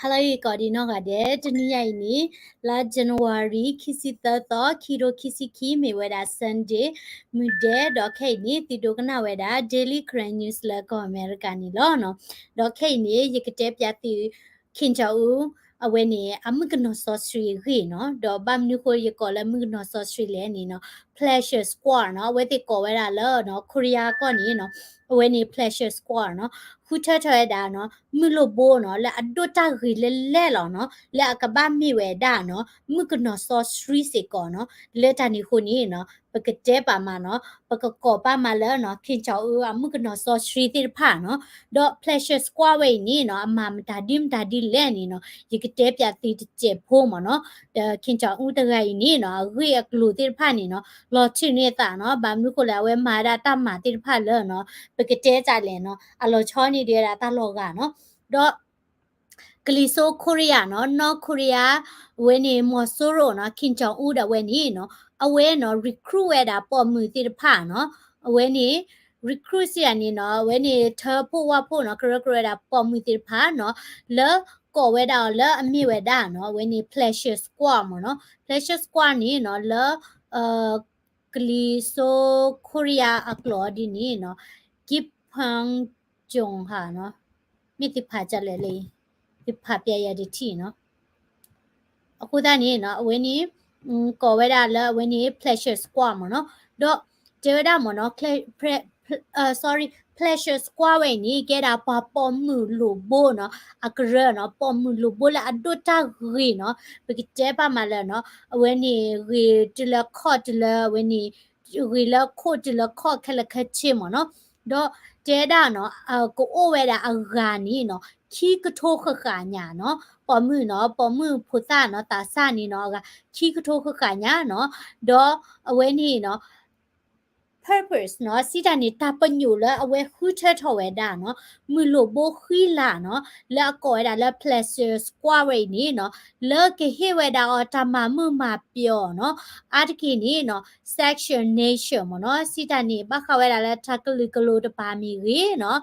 ဟါလၢအဂ့ၤကိးဒံးနီၢ်ဂၤဒဲး, တနံၤညါအံၤန့ၣ် လါ January ခံဆံသၢသီ ခံကထိခံဆံခံ မ့ၢ်ဝဲဒၣ် Sunday မုၢ်ဒဲး, ဒီးခဲအံၤန့ၣ် သုဒိကနၣ်ဝဲဒၣ် Daily Karen News လၢကီၢ်အမဲရကၤန့ၣ်လီၤ. ဒီးခဲအံၤန့ၣ် ယကတဲပၠးသု Kim Jong Un အဝဲန့ၣ် အမုၣ်ကနီၤစီဆှံအဂ့ၢ်နီၤ, ဒီးဘၣ်မနုၤဃိယကိးလၢမုၣ်ကနီၤစီဆှံလဲၣ်န့ၣ်နီၤ, Pleasure Squad နီၤ, အဝဲသ့ၣ်ကိးဝဲဒၣ်လၢ Korea ကီၢ်န့ၣ်နီၤ, အဝဲန့ၣ် Pleasure Squad နီၤ, ဃုထၢထီၣ်ဝဲဒၣ်နီၤ မုၢ်လိၣ်ဘိနီၤ လၢအဒိၣ်တၢ်ဂ့ၤလဲၣ်လဲၣ်လီၤနီၤ, လၢအကဘၣ်မ့ၢ်ဝဲဒၣ်နီၤ မုၣ်ကနီၤစီဆှံစ့ၢ်ကီးနီၤ, လၢတၢ်န့ၣ်အဃိန့ၣ်နီၤ ပကတဲပာ်မးနီၤ, ပကကိးပာ်မးလၢနီၤ Kim Jong Un အမုၣ်ကနီၤစီဆှံသ့ၣ်တဖၣ်နီၤ, ဒီး Pleasure Squad ဝဲအံၤန့ၣ်နီၤ အမၤမတၤဒ်မတၤဒ်လဲၣ်န့ၣ်နီၤ ယကတဲပၠးသုတစဲးဖိမးနီၤ, ဒီး Kim Jong Un တဂၤအံၤန့ၣ်နီၤ အဂ့ၢ်အကျိၤသ့ၣ်တဖၣ်န့ၣ်နီၤ လီၤထုးန့ၢ်အသးနီၤ, ဘၣ်မနုၤဃိလဲၣ် အဝဲမၤဝဲဒၣ်တၢ်မၤသ့ၣ်တဖၣ်လၢနီၤ ပကတဲတၢ်လဲၣ်နီၤ အလီၤဆီန့ၢ်ဒံးဝဲဒၣ်တၢ်လီၤဂာ်နီၤ, ဒီး ကလံၤစိ Korea နီၤ North Korea အဝဲန့ၣ် မီၤစိရိၤနီၤ Kim Jong Un ဒၣ်ဝဲန့ၣ်နီၤ အဝဲနီၤ recruit ဝဲဒၣ်ပိာ်မုၣ်သ့ၣ်တဖၣ်နီၤ, အဝဲန့ၣ် recruit စံးဒၣ်န့ၣ်နီၤ အဝဲန့ၣ် ထၢဖှိၣ်ဝၣ်ဖှိၣ်နီၤ ကရၢကရိဝဲဒၣ်ပိာ်မုၣ်သ့ၣ်တဖၣ်နီၤ, လၢကိးဝဲဒၣ်အီၤလၢအမ့ၢ်ဝဲဒၣ်နီၤ အဝဲန့ၣ် Pleasure Squad မ့ၢ်နီၤ, Pleasure Squad န့ၣ်နီၤ လၢ ကလံၤစိ Korea အကျိာ်ဒ်န့ၣ်နီၤ Gipang Jong ဟါနီၤ, မ့ၢ်သ့ၣ်ဖးကလဲၣ်လံ, သ့ၣ်ဖးပျဲယၤတထံၣ်နီၤ, အဃိသတးန့ၣ်နီၤ အဝဲန့ၣ် ကိးဝဲဒၣ်လၢအဝဲန့ၣ် Pleasure Squad မ့ၢ်နီၤ, ဒီးတဲဝဲဒၣ်မ့ၢ်နီၤ Ple- Ple- အ sorry, Pleasure Squad ဝဲအံၤန့ၣ် ကဲဒၣ်ပှၤပိာ်မုၣ်လိၣ်ဘိနီၤ အကရၢနီၤ, ပိာ်မုၣ်လိၣ်ဘိလၢအဒိၣ်တၢ်ဂ့ၤနီၤ, ပကတဲပာ်မးလၢနီၤ အဝဲန့ၣ်ဂ့ၤတုၤလၢခီၣ်တုၤလၢအဝဲန့ၣ် ဂ့ၤလၢခိၣ်တုၤလၢခီၣ်ခဲလၢာ်ခဲဆ့မ့ၢ်နီၤ, ဒီးတဲဒၣ်နီၤ ကအိၣ်ဝဲဒၣ်အဂၤန့ၣ်နီၤ ခံကထိဃၣ်ဃၣ်ညါနီၤ, ပိာ်မုၣ်နီၤ ပိာ်မုၣ်ဖိသၣ်နီၤ သးစၢ်န့ၣ်နီၤ အဂၤခံကထိဃၣ်ဃၣ်ညါနီၤ, ဒီးအဝဲန့ၣ်နီၤ purpose နီၤ စံးတၢ်န့ၣ် တၢ်ပညိၣ်လၢအဝဲဃုထၢထီၣ်ဝဲဒၣ်နီၤ မုၢ်လိၣ်ဘိဃံလၤနီၤ လၢအကိးဝဲဒၣ်လၢ Pleasure Squad ဝဲအံၤန့ၣ်နီၤ လၢကဟ့ၣ်ဝဲဒၣ်အီၤတၢ်မၤမုာ်မၤပျီၢ်နီၤ အါတက့ၢ်န့ၣ်နီၤ sexual nature မ့ၢ်နီၤ စံးတၢ်န့ၣ် ဘၣ်ဃးဝဲဒၣ်လၢတၢ်ကလုာ်ကလိၤတပၤမ့ၢ်ဂ့ၤနီၤ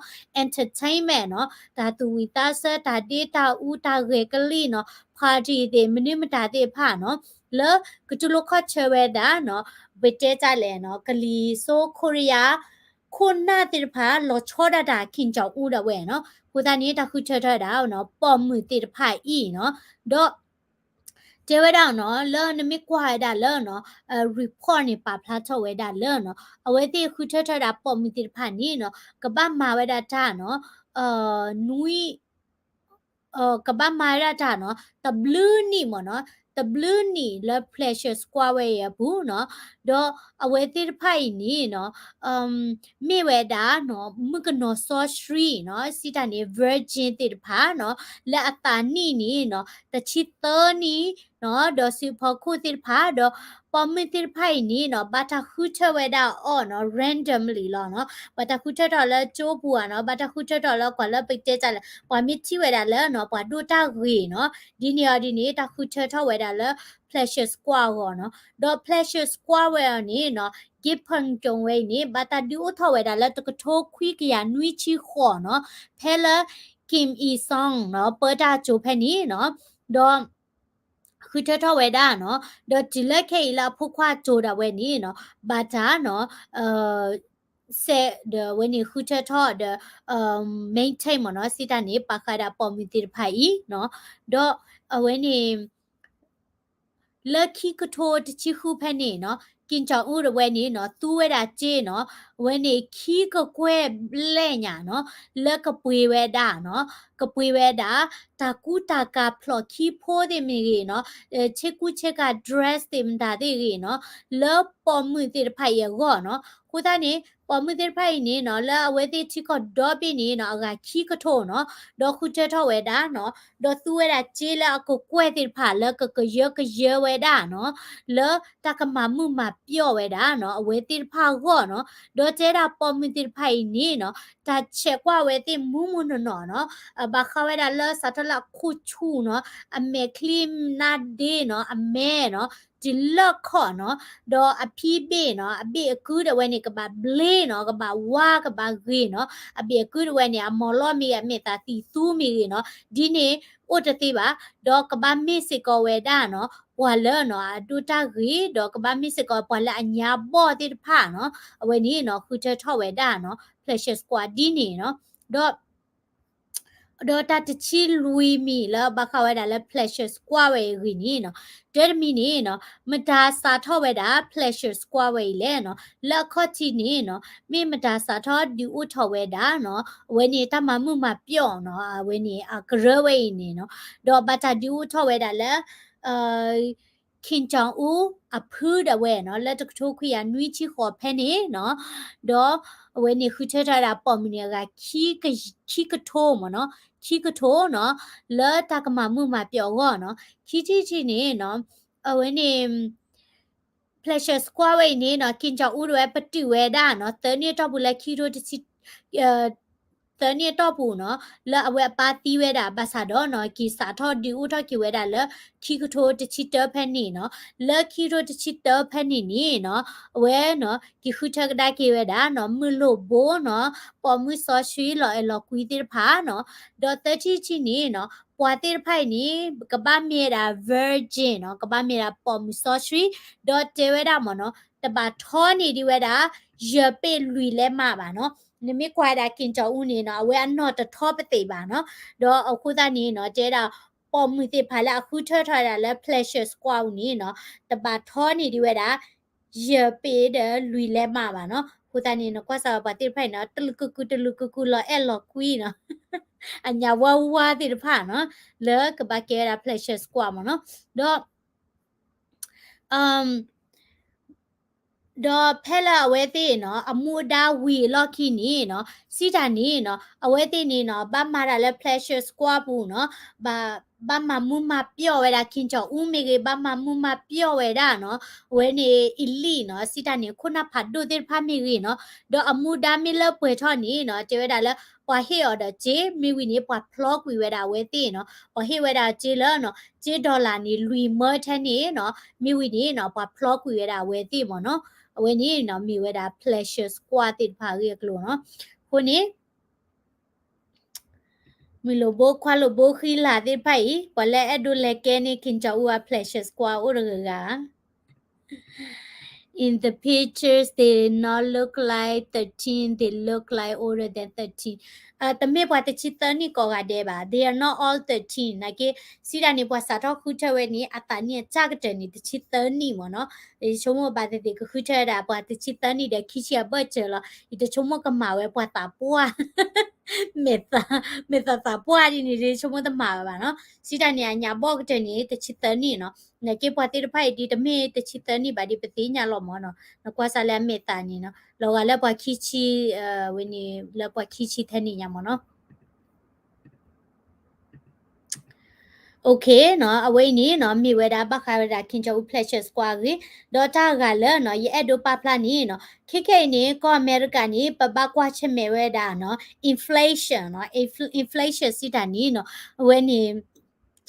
entertainment နီၤ တၢ်သူၣ်ဝံၣ်သးဆၢ တၢ်ဒ့တၢ်အူ တၢ်ဂဲၤကလံၣ်နီၤ party သ့ၣ် မနုၤမတၤသ့ၣ်တဖၣ်နီၤ လၢကတူၢ်လိာ်ခီၣ်ဆၢဝဲဒၣ်နီၤ ပတဲတၢ်လဲၣ်နီၤ ကလံၤစိ Korea ခိၣ်နၢ်သ့ၣ်တဖၣ် လီၤဆီဒၣ်တၢ် Kim Jong Un ဒၣ်ဝဲနီၤ အဃိသတးန့ၣ် တၢ်ဃုထၢထီၣ်ဝဲဒၣ်နီၤ ပိာ်မုၣ်သ့ၣ်တဖၣ်အံၤနီၤ ဒီး တဲဝဲဒၣ်နီၤ လၢနမ့ၢ်ကွၢ်ဝဲဒၣ်လၢနီၤ report န့ၣ် ပာ်ဖျါထီၣ်ဝဲဒၣ်လၢနီၤ အဝဲသ့ၣ်ဃုထၢထီၣ်ဝဲဒၣ်ပိာ်မုၣ်သ့ၣ်တဖၣ်န့ၣ်နီၤ ကဘၣ်မၤဝဲဒၣ်တၢ်နီၤ နွံ ကဘၣ်မၤဝဲဒၣ်တၢ်နီၤ တဘျုးနံၣ်မ့ၢ်နီၤ တဘျုးနံၣ်လၢ Pleasure Squad ဝဲအံၤအပူၤနီၤ ဒီးအဝဲသ့ၣ်တဖၣ်အံၤန့ၣ်နီၤ မ့ၢ်ဝဲဒၣ်နီၤ မုၣ်ကနီၤစီဆှံနီၤ စံးတၢ်န့ၣ် virgin သ့ၣ်တဖၣ်နီၤ လၢအသးနံၣ်န့ၣ်နီၤ တဆံသၢနံၣ်နီၤ ဒီးစုဖီခိၣ်သ့ၣ်တဖၣ် ဒီးပိာ်မုၣ်သ့ၣ်တဖၣ်အံၤန့ၣ်နီၤ ဘၣ်တၢ်ဃုထၢဝဲဒၣ်အီၤနီၤ randomly လီၤနီၤ ဘၣ်တၢ်ဃုထၢထီၣ်လၢကၠိပူၤဧါနီၤ ဘၣ်တၢ်ဃုထၢထီၣ်လၢကွၢ်လၢပကတဲတၢ်လဲၣ် ပှၤမ့ၢ်ထံၣ်ဝဲဒၣ်လၢနီၤ ပှၤဒိၣ်တၢ်ဂ့ၤနီၤ ဒ်န့ၣ်အီၤဒ်န့ၣ် တၢ်ဃုထၢထီၣ်ဝဲဒၣ်လၢ Pleasure Squad အဂီၢ်နီၤ ဒီး Pleasure Squad ဝဲအံၤန့ၣ်နီၤ Gipang Jong ဝဲအံၤန့ၣ် ဘၣ်တၢ်ဒုးအိၣ်ထီၣ်ဝဲဒၣ်လၢတကထိခွံကယၤနွံဆံဃိးနီၤ ဖဲလၢ Kim Il Sung နီၤ ပၢတၢ်အစိၤဖဲန့ၣ်နီၤ ဒီး ဃုထၢထီၣ်ဝဲဒၣ်နီၤ ဒီးတုၤလၢခဲအံၤလၢအဖိခွါအစိၤဒၣ်ဝဲန့ၣ်နီၤ ဘၣ်တၢ်နီၤ စဲးဒီးအဝဲန့ၣ်ဃုထၢထီၣ်ဒီး maintain မ့ၢ်နီၤ စံးတၢ်န့ၣ် ပာ်ဃာ်ဒၣ်ပိာ်မုၣ်သ့ၣ်တဖၣ်အံၤနီၤ ဒီးအဝဲန့ၣ် လၢခံကထိတဆံဃုဖဲန့ၣ်နီၤ Kim Jong Un ဒၣ်ဝဲန့ၣ်နီၤ သူဝဲဒၣ်စ့နီၤ အဝဲန့ၣ်ခံကကွဲၢ်ဘျဲၣ်ညါနီၤ လၢကပှ့ၤဝဲဒၣ်နီၤ ကပှ့ၤဝဲဒၣ် တၢ်ကူတၢ်ကၤဖျိးခံဖိသ့ၣ်မ့ၢ်ဂ့ၤနီၤ ဆ့ကူဆ့ကၤ dress သ့ၣ်မတၤသ့ၣ်ဂ့ၤနီၤ လၢပိာ်မုၣ်သ့ၣ်တဖၣ်အံၤအဂီၢ်နီၤ အဃိသတးန့ၣ် ပိာ်မုၣ်သ့ၣ်တဖၣ်အံၤန့ၣ်နီၤ လၢအဝဲသ့ၣ်ထံကီၢ်ဒီဘ့ၣ်န့ၣ်နီၤ အဂၤခံကထိနီၤ ဒီးဃုထၢထီၣ်ဝဲဒၣ်နီၤ ဒီးသူဝဲဒၣ်စ့လၢအကကွဲၢ်သ့ၣ်တဖၣ်လၢကကယၢကယၢဝဲဒၣ်နီၤ လၢတၢ်ကမၤမုာ်မၤပျီၢ်ဝဲဒၣ်နီၤ အဝဲသ့ၣ်တဖၣ်အဂီၢ်နီၤ ဒီးတဲဒၣ်ပိာ်မုၣ်သ့ၣ်တဖၣ်အံၤန့ၣ်နီၤ တၢ်ဆဲးကွၢ်ဝဲသ့ၣ်မူမူနီၢ်နီၢ်နီၤ ဘၣ်ဃးဝဲဒၣ်လၢစးထီၣ်လၢအခိၣ်ဆူၣ်နီၤ အမဲာ်ချံနါဒ့နီၤ အမဲနီၤ တုၤလၢခီၣ်နီၤ, ဒီးအဖံဘ့ၣ်နီၤ, အဘ့ၣ်အကုၢ်ဒၣ်ဝဲန့ၣ် ကဘၣ်ဘျ့နီၤ, ကဘၣ်ဝါ ကဘၣ်ဂ့ၤနီၤ, အဘ့ၣ်အကုၢ်ဒၣ်ဝဲန့ၣ် အမီၤလီၢ်မ့ၢ်ဂ့ၤ အမဲာ်သးသံၣ်သူမ့ၢ်ဂ့ၤနီၤ, ဒ်န့ၣ်အိၣ်တသ့ဘၣ်, ဒီးကဘၣ်မ့ၢ်စ့ၢ်ကီးဝဲဒၣ်နီၤ, ပှၤလၢနီၤ အဒိၣ်တၢ်ဂ့ၤ, ဒီးကဘၣ်မ့ၢ်စ့ၢ်ကီးပှၤလၢအညါဘီၣ်သ့ၣ်တဖၣ်နီၤ, အဝဲန့ၣ်နီၤ ဃုထၢထီၣ်ဝဲဒၣ်နီၤ pleasure score ဒ်န့ၣ်နီၤ, ဒီး ဒီးတၢ်တဆံလွံၢ်မံၤလၢဘၣ်ဃးဝဲဒၣ်လၢ pleasure score ဝဲအံၤအဂ့ၢ်န့ၣ်နီၤ, တၢ်တမံၤန့ၣ်နီၤ မတၤစးထီၣ်ဝဲဒၣ် pleasure score ဝဲအံၤလဲၣ်နီၤ, လၢအခီၣ်ထံးန့ၣ်နီၤ မ့ၢ်မတၤစးထီၣ်ဒုးအိၣ်ထီၣ်ဝဲဒၣ်နီၤ, အဝဲန့ၣ်တၢ်မၤမုာ်မၤပျီၣ်နီၤ, အဝဲန့ၣ်အကရၢဝဲအံၤန့ၣ်နီၤ, ဒီးဘၣ်တၢ်ဒုးအိၣ်ထီၣ်ဝဲဒၣ်လၢ Kim Jong Un အဖုဒၣ်ဝဲနီၤ လၢတကထိခွံကယၤနွံဆံဃိးဖဲန့ၣ်နီၤ, ဒီးအဝဲန့ၣ်ဃုထၢထီၣ်ဝဲဒၣ်ပိာ်မုၣ်န့ၣ်အဂၤ ခံကထိမ့ၢ်နီၤ, ခံကထိနီၤ, လၢတၢ်ကမၤမုာ်မၤပျီၣ်အဂီၢ်နီၤ, ခံထံၣ်တထံၣ်န့ၣ်နီၤ, အဝဲန့ၣ် pleasure score ဝဲအံၤန့ၣ်နီၤ Kim Jong Un ဒၣ်ဝဲပတုာ်ဝဲဒၣ်နီၤ သၢနံၣ်အတီၢ်ပူၤလၢခံကထိတဆံ သၢနံၣ်အတီၢ်ပူၤနီၤ လၢအဝဲအပၢ်သံဝဲဒၣ်ဘၣ်ဆၣ်ဒီးနီၤ က့ၤစးထီၣ်ဒုးအိၣ်ထီၣ်က့ၤဝဲဒၣ်လၢ ခံကထိတဆံတၢဖဲန့ၣ်နီၤ, လၢခံကထိတဆံတၢဖဲန့ၣ်န့ၣ်နီၤ အဝဲနီၤ က့ၤဃုထၢကဒါက့ၤဝဲဒၣ်နီၤ မုၢ်လိၣ်ဘိနီၤ ပိာ်မုၣ်စီဆှံလီၤအဲၣ်လီၤကွံသ့ၣ်တဖၣ်နီၤ, ဒီးသၢထံၣ်တထံၣ်န့ၣ်နီၤ ပှၤသ့ၣ်တဖၣ်အံၤန့ၣ် ကဘၣ်မ့ၢ်ဝဲဒၣ် virgin နီၤ ကဘၣ်မ့ၢ်ဝဲဒၣ်ပိာ်မုၣ်စီဆှံ, ဒီးတဲဝဲဒၣ်မ့ၢ်နီၤ တဘၣ်ထီန့ၢ်ဒံးဝဲဒၣ် ယဲၢ်ပ့ၣ်လွံၢ်လဲမးဘၣ်နီၤ, နမ့ၢ်ကွၢ်ဝဲဒၣ် Kim Jong Un န့ၣ်နီၤ အဝဲအနီၢ်တထီပသ့ၣ်ဘၣ်နီၤ, ဒီးအဃိသတးန့ၣ်နီၤ တဲဝဲဒၣ် ပိာ်မုၣ်သ့ၣ်တဖၣ်လၢအဃုထၢထီၣ်ဝဲဒၣ်လၢ pleasure score န့ၣ်နီၤ တဘၣ်ထီန့ၢ်ဒံးဝဲဒၣ် ယဲၢ်ပ့ၣ်ဒီးလွံၢ်လဲမးဘၣ်နီၤ, အဃိသတးန့ၣ်နီၤ ကွၢ်စးပှၤသ့ၣ်တဖၣ်အံၤနီၤ တလူၤကကုာ်တလူၤကကုာ်လီၤအဲၣ်လီၤကွံနီၤ, အညၣ်ဝါဝါသ့ၣ်တဖၣ်နီၤ လၢကဘၣ်ကဲဝဲဒၣ် pleasure score မ့ၢ်နီၤ, ဒီး ဒီးဖဲလၢအဝဲသ့ၣ်နီၤ အမူဒါဝံၤအလီၢ်ခံန့ၣ်နီၤ စံးတၢ်န့ၣ်နီၤ အဝဲသ့ၣ်န့ၣ်နီၤ ဘၣ်မၤတၢ်လၢ pleasure score ပူၤနီၤ ဘၣ် ဘၣ်မၤမူမၤပျီၣ်ဝဲဒၣ် Kim Jong Un မ့ၢ်ဂ့ၤ ဘၣ်မၤမူမၤပျီၣ်ဝဲဒၣ်နီၤ အဝဲန့ၣ် elite နီၤ စံးတၢ်န့ၣ် ခိၣ်နၢ်ဖးဒိၣ်သ့ၣ်တဖၣ်မ့ၢ်ဂ့ၤနီၤ ဒီးအမူဒါမ့ၢ်လၢပှဲၤထီၣ်န့ၣ်နီၤ တဲဝဲဒၣ်လၢ ပှၤဟ့ၣ်အီၤဒီးစ့ မ့ၢ်ဝံၤန့ၣ် ပှၤဖျီကွံာ်ဝဲဒၣ်အဝဲသ့ၣ်နီၤ ပှၤဟ့ၣ်ဝဲဒၣ်စ့လၢနီၤ စ့ dollar န့ၣ် လွံၢ်မၢထဲန့ၣ်နီၤ မ့ၢ်ဝံၤန့ၣ်နီၤ ပှၤဖျီကွံာ်ဝဲဒၣ်အဝဲသ့ၣ်မ့ၢ်နီၤ အဝဲန့ၣ်နီၤ မ့ၢ်ဝဲဒၣ် pleasure score သ့ၣ်တဖၣ်အဂ့ၢ်အကျိၤနီၤ အဃိန့ၣ် မုၢ်လိၣ်ဘိခွါလိၣ်ဘိဃံလၤသ့ၣ်တဖၣ်အံၤ ပှၤလၢအဲၣ်ဒိးလဲၤကဲန့ၣ် Kim Jong Un အ pleasure score အိၣ်တဂၤဂၤ In the pictures, they not look like thirteen, they look like older than thirteen. တမ့ၢ်ပှၤတဆံသၢနံၣ်ကိးဂၤဒဲးဘၣ်, they are not all thirteen. နာ်က့ စံးတၢ်န့ၣ် ပှၤစးထီၣ်ဃုထၢဝဲန့ၣ် အသးနံၣ်အစၢ်ကတၢၢ်န့ၣ် တဆံသၢနံၣ်မ့ၢ်နီၤ. ယဆိကမိၣ်ဘၣ်သ့ၣ်သ့ၣ် ကဃုထၢဝဲဒၣ်ပှၤတဆံသၢနံၣ်ဒီးခံဆံအဘၢၣ်စၢၤလီၤ. ယတဆိကမိၣ်ကမၤဝဲပှၤသးပှၢ် မဲာ်သး မဲာ်သးသးပှၢ်ဒ်န့ၣ် ယဆိကမိၣ်တမၤဝဲဘၣ်နီၤ. စံးတၢ်န့ၣ် အညၣ်ဘီၣ်ကတၢၢ်န့ၣ် တဆံသၢနံၣ်နီၤ. နာ်က့ပှၤသ့ၣ်တဖၣ်အံၤဒ်တမ့ၢ်တဆံသၢနံၣ်ဘၣ်ဒီး ပသ့ၣ်ညါလီၤမ့ၢ်နီၤ. နကွၢ်စၢ်လၢအမဲာ်သးန့ၣ်နီၤ လီၤဂာ်လၢပှၤခံဆံ ဝဲန့ၣ် လၢပှၤခံဆံထဲန့ၣ်ညါမ့ၢ်နီၤ. Okay နီၤ အဝဲအံၤန့ၣ်နီၤ မ့ၢ်ဝဲဒၣ်ဘၣ်ဃးဝဲဒၣ် Kim Jong Un pleasure score အဂ့ၢ်, ဒီးတၢ်ဂၤလၢနီၤ ယအဲၣ်ဒိးပာ်ဖျါန့ၣ်နီၤ ခဲခဲအံၤန့ၣ် ကီၢ်အမဲရကၤန့ၣ် ပဘၣ်ကွၢ်ဆၢၣ်မဲာ်ဝဲဒၣ်နီၤ inflation နီၤ inflation စံးတၢ်န့ၣ်နီၤ အဝဲန့ၣ်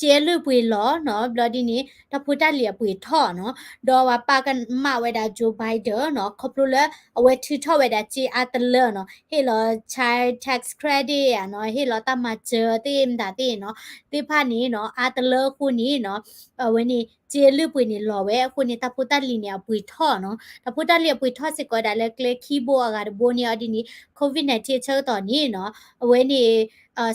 စ့အလုၢ်အပှ့ၤလီၤနီၤ ဘျီဒ်န့ၣ် တၢ်ဖိတၢ်လံၤအပှ့ၤထီၣ်နီၤ ဒီးပာ်ကမၣ်ဝဲဒၣ် Joe Biden နီၤ ခီဖျိလၢ အဝဲထုးထီၣ်ဝဲဒၣ်စ့အါတလၢနီၤ ဟ့ၣ်လီၤ child tax credit နီၤ ဟ့ၣ်လီၤတၢ်မၤစၢၤသ့ၣ်မတၤသ့ၣ်နီၤ သ့ၣ်တဖၣ်န့ၣ်နီၤ အါတလၢအဃိန့ၣ်နီၤ အဝဲန့ၣ် စ့အလုၢ်အပှ့ၤန့ၣ်လီၤဝဲအဃိန့ၣ် တၢ်ဖိတၢ်လံၤန့ၣ် အပှ့ၤထီၣ်နီၤ တၢ်ဖိတၢ်လံၤအပှ့ၤထီၣ်စ့ၢ်ကီးဒၣ်လၢကျဲခံဘိအဂၤတဘိန့ၣ်အီၤဒ်န့ၣ် COVID nineteen အဆၢကတီၢ်န့ၣ်နီၤ အဝဲန့ၣ်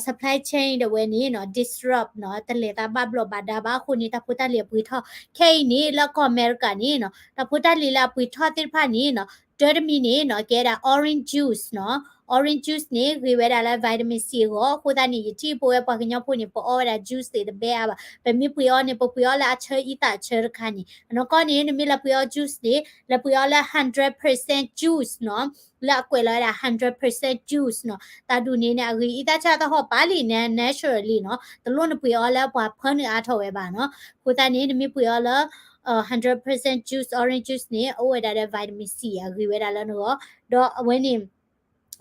supply chain ဒၣ်ဝဲန့ၣ်နီၤ disrupt နီၤ တလဲၤသးဘၣ်ဘျီးဘၣ်ဒါဘၣ်အဃိန့ၣ် တၢ်ဖိတၢ်လံၤအပှ့ၤထီၣ် ခဲအံၤန့ၣ် လၢကီၢ်အမဲရကၤန့ၣ်နီၤ တၢ်ဖိတၢ်လံၤလၢအပှ့ၤထီၣ်သ့ၣ်တဖၣ်န့ၣ်နီၤ တၢ်တမံၤန့ၣ်နီၤ ကဲဒၣ် orange juice နီၤ orange juice န့ၣ် ဂ့ၤဝဲဒၣ်လၢ vitamin C အဂီၢ် အဃိသတးန့ၣ် ယထံၣ်ပဝဲပှၤကညီဖိန့ၣ် ပအီဝဲဒၣ် juice သ့ၣ်တဘဲအါဘၣ် ပမ့ၢ်ပှ့ၤအီန့ၣ် ပပှ့ၤအီလၢအဆၢအံသၣ်ဆၢတခါန့ၣ် အနီၢ်ကီၢ်န့ၣ် နမ့ၢ်လဲၤပှ့ၤအီ juice န့ၣ် လဲၤပှ့ၤအီလၢ hundred percent juice နီၤ လၢအကွဲးလီၤဝဲဒၣ် hundred percent juice နီၤ တၢ်ဒူၣ်န့ၣ်န့ၣ် အဂ့ၤအံသၣ်ဆၢတဟီၣ်ပာ်လံန့ၣ် naturally နီၤ တလိၣ်နပှ့ၤအီလၢပှၤဖၢနုာ်အါထီၣ်ဝဲဘၣ်နီၤ အဃိသတးန့ၣ် နမ့ၢ်ပှ့ၤအီလၢ hundred percent juice orange juice န့ၣ် အိၣ်ဝဲဒၣ်ဒီး vitamin C အဂ့ၤဝဲဒၣ်လၢနဂီၢ် ဒီးအဝဲန့ၣ်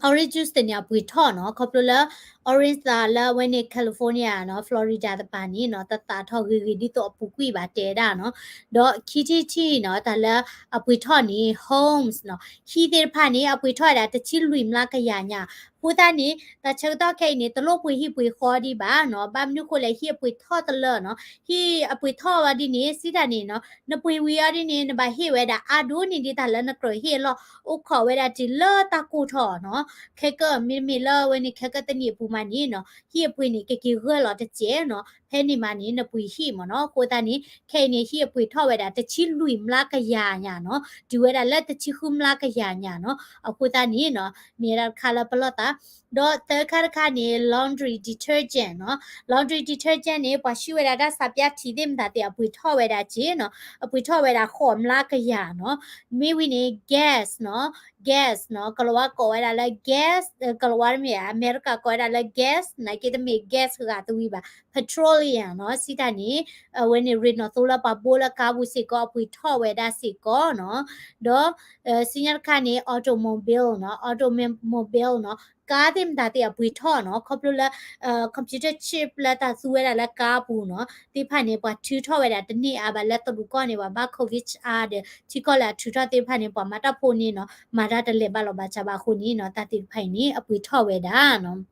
orange juice တန့ၣ်အပှ့ၤထီၣ်နီၤ ခီဖျိလၢ orange သးလၢအဝဲန့ၣ် California နီၤ Florida တပၤန့ၣ်နီၤ တသးထီၣ်ဂ့ၤဂ့ၤဒ်သိးအပူၤကွံာ်ဘၣ်တဲဝဲဒၣ်နီၤ. ဒီးခံထံၣ်တထံၣ်နီၤ တၢ်လၢအပှ့ၤထီၣ်န့ၣ် homes နီၤ ဟံၣ်သ့ၣ်တဖၣ်န့ၣ် အပှ့ၤထီၣ်ဝဲဒၣ်တဆံလွံၢ်မျးကယၤညါ. အဃိသတးန့ၣ် တၢ်ဆၢကတီၢ်ခဲအံၤန့ၣ် တလိၣ်ပှ့ၤဟံၣ်ပှ့ၤဃီဒံးဘၣ်နီၤ. ဘၣ်မနုၤဃိလဲၣ် ဟံၣ်အပှ့ၤထီၣ်တလၢနီၤ. ဟံၣ်အပှ့ၤထီၣ်ဝဲဒ်န့ၣ် စံးတၢ်န့ၣ်နီၤ နပှ့ၤဝံၤအီၤဒ်န့ၣ် နဘၣ်ဟ့ၣ်ဝဲဒၣ်အါဒိၣ်န့ၢ်ဒံးတၢ်လၢနကြၢးဟ့ၣ်အလီၢ် အိၣ်ခိးဝဲဒၣ်တုၤလၢတၢ်ကိၢ်ထီၣ်နီၤ. ခဲကနံၣ် မ့မ့ၢ်လၢအဝဲန့ၣ် ခဲကနံၣ်တနံၣ်အပူၤမးန့ၣ်နီၤ ဟံၣ်အပှ့ၤန့ၣ် ကက့ၤဂၢၢ်လီၤတစဲးနီၤ. ဖဲန့ၣ်မးန့ၣ် နပှ့ၤဟံၣ်မ့ၢ်နီၤ. အဃိသတးန့ၣ် ခဲအံၤန့ၣ် ဟံၣ်အပှ့ၤထီၣ်ဝဲဒၣ်တဆံလွံၢ်မျးကယၤညါနီၤ. တုၤဝဲဒၣ်လၢတဆံဃုမျးကယၤညါနီၤ. အဃိသတးန့ၣ်နီၤ မ့ၢ်ဝဲဒၣ်တခါလၢပလီၢ်သး ဒီးသၢခါတခါန့ၣ် laundry detergent နီၤ. Laundry detergent န့ၣ် ပှၤဆှံဝဲဒၣ်တၢ် ဆၣ်ပၠၣ်ထံသ့ၣ်မတၤသ့ၣ် အပှ့ၤထီၣ်ဝဲဒၣ်စ့နီၤ. အပှ့ၤထီၣ်ဝဲဒၣ်ဃိးမျးကယၤနီၤ. မ့ၢ်ဝံၤန့ၣ် gas နီၤ. gas နီၤ ကလၤဝါကိးဝဲဒၣ်လၢ gas ကလၤဝါတမ့ၢ် အမဲရကၤကိးဝဲဒၣ်လၢ gas နာ်က့တမ့ၢ် gas ဂၤသဝံဘၣ် petroleum နီၤ. စံးတၢ်န့ၣ် အဝဲန့ၣ် ရ့ၣ်နီၣ်သိလၢပှၤဘိလၢကါပူၤစ့ၢ်ကီး အပှ့ၤထီၣ်ဝဲဒၣ်စ့ၢ်ကီးနီၤ. ဒီး စံၣ်ညီၣ်တခါန့ၣ် automobile နီၤ. automobile နီၤ ကါသ့ၣ်မတၤသ့ၣ်အပှ့ၤထီၣ်နီၤ. ခီဖျိလၢ computer chip လၢတၢ်သူဝဲဒၣ်လၢကါပူၤနီၤ သ့ၣ်တဖၣ်န့ၣ် ပှၤထုးထီၣ်ဝဲဒၣ်တန့ၢ်အါဘၣ်လၢတရူးကီၢ်န့ၣ် ပှၤဘၣ် COVID အါဒီး ထံကီၢ်လၢအထုးထီၣ်သ့ၣ်တဖၣ်န့ၣ် ပှၤမၤတၢ်ဖိန့ၣ်နီၤ မၤတၢ်တလဲၤဘၣ်လီၤဘၣ်စးဘၣ်အဃိန့ၣ်နီၤ တၢ်သ့ၣ်တဖၣ်အံၤန့ၣ် အပှ့ၤထီၣ်ဝဲဒၣ်နီၤ.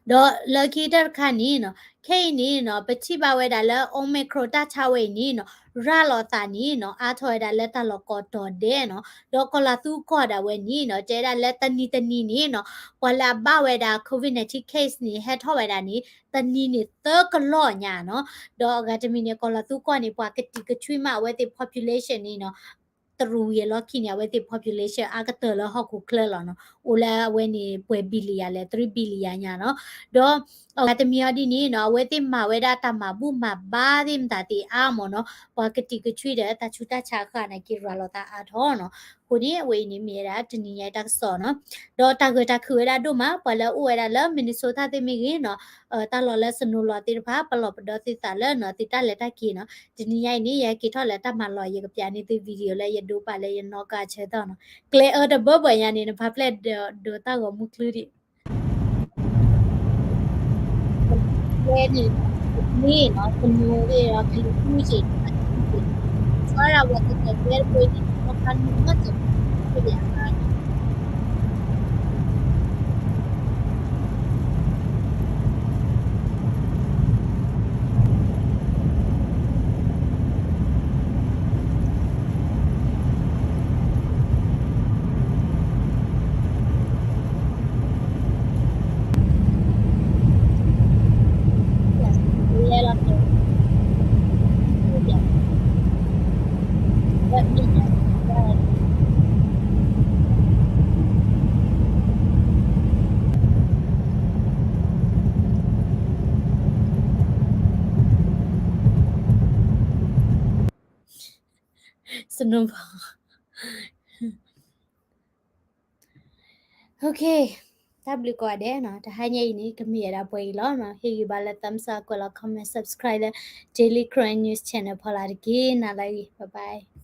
ဒီးလၢခံကတၢၢ်တခါန့ၣ်နီၤ ခဲအံၤန့ၣ်နီၤ ပထံၣ်ဘၣ်ဝဲဒၣ်လၢ Omicron တၢ်ဆါဝဲအံၤန့ၣ်နီၤ ရၤလီၤသးန့ၣ်နီၤ အါထီၣ်ဝဲဒၣ်လၢတၢ်လီၢ်ကိးတီၤဒဲးနီၤ. ဒီးကီၢ်လၤသူကီၢ်ဒၣ်ဝဲန့ၣ်နီၤ တဲဝဲဒၣ်လၢတနံၤတနံၤန့ၣ်နီၤ ပှၤလၢအဘၣ်ဝဲဒၣ် COVID nineteen case န့ၣ် ဟဲထီၣ်ဝဲဒၣ်န့ၣ် တနံၤန့ၣ်သၢကလီၢ်ညါနီၤ. ဒီးအဂၤတမံၤန့ၣ် ကီၢ်လၤသူကီၢ်န့ၣ် ပှၤကတံာ်ကဆွံမးအဝဲသ့ၣ် population န့ၣ်နီၤ တရူးဝံၤအလီၢ်ခံန့ၣ် အဝဲသ့ၣ် population အါကတၢၢ်လၢဟီၣ်ခိၣ်ချၢလီၤနီၤ. အိၣ်လၢအဝဲန့ၣ် ပှဲၤ billion လဲၣ် three billion ညါနီၤ. ဒီးအဂၤတမံၤအီၤဒ်န့ၣ်နီၤ အဝဲသ့ၣ်မၤဝဲဒၣ်တၢ်မၤဘူၣ်မၤဘါသ့ၣ်မတၤသ့ၣ်အါမ့ၢ်နီၤ ပှၤကတံာ်ကဆွံဒီးတၢ်ဆူးတၢ်ဆါအဃၢ်န့ၣ် က့ၤရၤလီၤသးအါထီၣ်နီၤ. အဃိန့ၣ် အဝဲအံၤန့ၣ်မ့ၢ်ဝဲဒၣ်တနံၤညါအံၤတၢ်ကစီၣ်နီၤ. ဒီးတၢ်ဂၢၢ်တၢ်ခုၣ်ဝဲဒၣ်ဒိၣ်မး ပှၤလၢအအိၣ်ဝဲဒၣ်လၢ Minnesota သ့ၣ်မ့ၢ်ဂ့ၤနီၤ တၢ်လီၢ်လၢ snow လီၤသ့ၣ်တဖၣ် ပလီၢ်ပဒီသ့ၣ်သးလၢနီၤ သုတၢ်လဲၤတၢ်က့ၤနီၤ. တနံၤညါအံၤန့ၣ် ယဟဲက့ၤထီၣ်လၢတၢ်မၤလီၢ် ယကပျးန့ၢ်သု video လၢယဒိပာ်လၢယနီၣ်ကါဆၢကတီၢ်နီၤ. ကျဲအၢတဘၢဘၢညါန့ၣ် နဖးဖျဲၣ်ဒိးတၢ်ဂီၤမူချုဒံး ဝဲန့ၣ် န့ၣ်နီၤ ကနူၤသ့ၣ်ဒီး ကလံၤကူၣ်စ့ၢ် စီၤရဝဲသ့ၣ် ဝဲတပှ့ၤန့ၣ် နီၣ်ကါနူၤမးစ့ၢ် ဝဲန့ၣ် Snowball. Okay, တၢ်ဘျုးကိးဂၤဒဲးနီၤ. တဟါညါအံၤန့ၣ် ကမ့ၢ်ဝဲဒၣ်ပှဲၤအံၤလီၤနီၤ. ဟ့ၣ်ဂံၢ်ဘါလၢ thumbs up ကွဲးလီၤ comment subscribe လၢ Daily Karen News Channel ဖီလာ်တက့ၢ်. နၤလၢအဂ့ၤ bye bye.